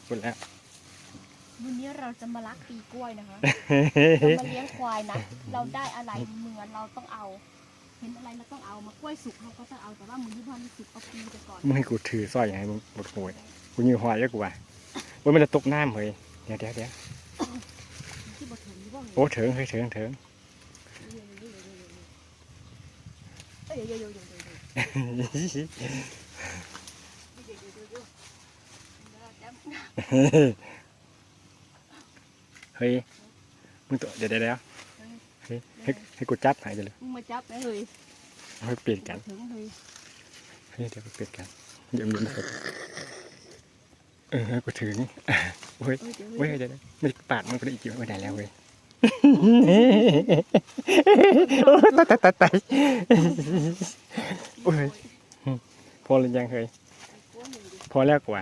ພຸ້ນແລ້ວ. ວັນນີ້ເຮົາຈະມາລັກຕີກ້ວຍນະຄະ ເຮົາມາລ້ຽງຄວາຍນະ ເຮົາໄດ້ອະໄລເມືອເຮົາຕ້ອງເອົາ ເຫັນອະໄລເຮົາຕ້ອງເອົາ ໝາກກ້ວຍສຸກເຮົາກໍຕ້ອງເອົາ ແຕ່ວ່າມື້ນີ້ບໍ່ທັນສຸກ ເອົາປີໄປກ່ອນ. ມຶງໃຫ້ກູຖືຊ່ອຍໃຫ້ມຶງ ບັກໂຫຍ ກູຍື້ຫອຍເດີກູວ່າ. ໂອ້ຍ ມັນຈະຕົກນ້ຳເຮີ້ຍ. ດຽວໆໆ ມັນຊິບໍ່ເຖິງຢູ່ບໍ່ເຮີ້ຍ? ໂອ້ ເຖິງເຮີ້ຍ ເຖິງ ເຖິງ. ເຮີ້ຍ ມຶງຕົວ ດຽວໆ ເຮີ້ຍ ໃຫ້ ໃຫ້ ໃຫ້ກູຈັບໃຫ້ເດີ. ມຶງມາຈັບໄດ້ເຮີ້ຍ. ເຮົາປ່ຽນກັນ ເຮີ້ຍ ດຽວປ່ຽນກັນ ດຽວມີ ເອີ ກູເຖິງ. ໂອ້ຍ ໂອ້ຍ ດຽວໆ ມັນປາດມັນພໍດີ ໂອ້ຍ ໄດ້ແລ້ວເວີຍ. ໂອ້ຍ ຕາຍໆໆໆ ໂອ້ຍ ພໍຫຼືຍັງເຮີ້ຍ? ພໍແລ້ວກວ່າ.